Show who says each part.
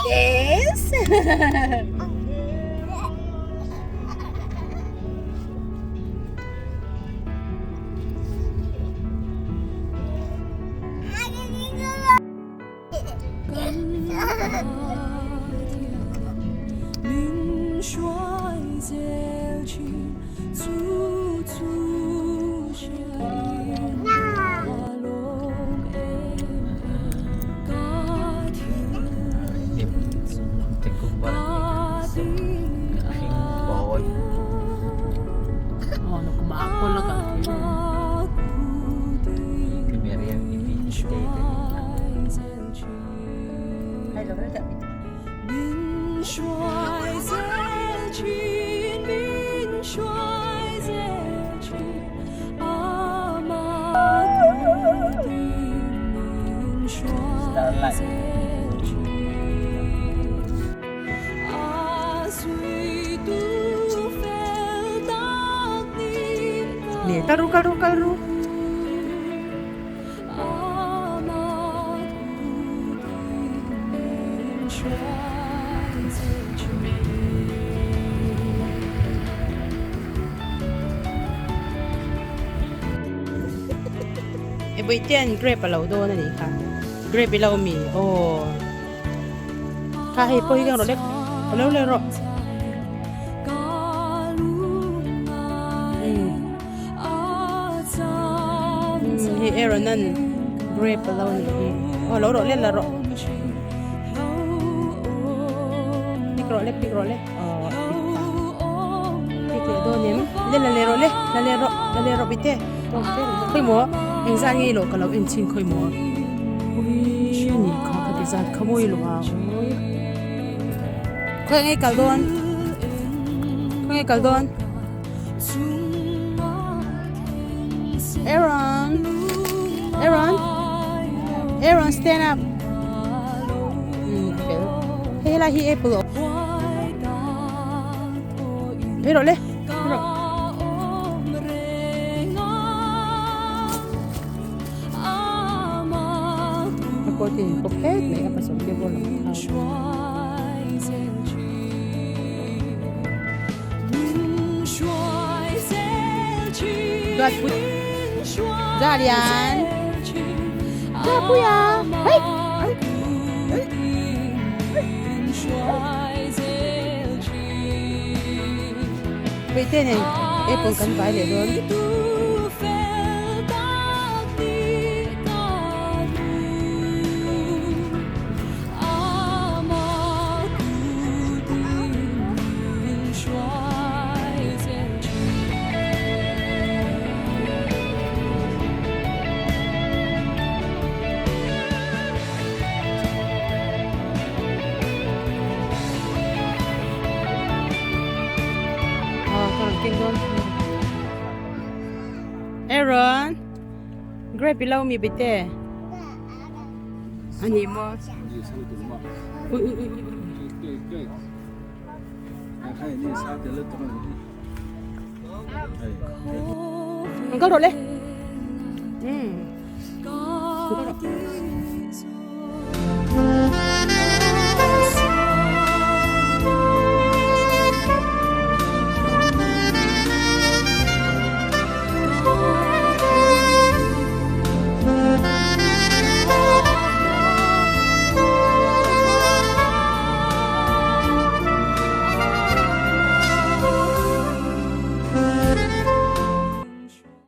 Speaker 1: Yes. Kal ru kal ru kal ru. E Bawihte-a'n grape a lo dawn a nih kha grape i lo mi aw kha hei pawh hi kang rawh le a lo le rawh Hei Aaron an grape a lo nih hi aw lo rawh le la rawh pik rawh le pik rawh le aw a pik ta pik leh dawn em le la leh rawh le la leh rawh la leh rawh bite khawi maw engzat nge ilo ka lo en chhin khawi maw ui a nih kha ka ti zat kha mawi lo a ui khawi nge kal dawn khawi nge kal dawn. Aaron Aaron Aaron stand up fel hei helai hi apple phei rawh le phei rawh a kawt in pawp het mai a pasal te pawh a lang thau. Zalian Zapuia hei Puite nen apple kan vai leh dawn. Aaron, grape i lo mi bite. Ani maw? Ui ui ui ui. Ang kal rawh le. Hmm. Kal rawh.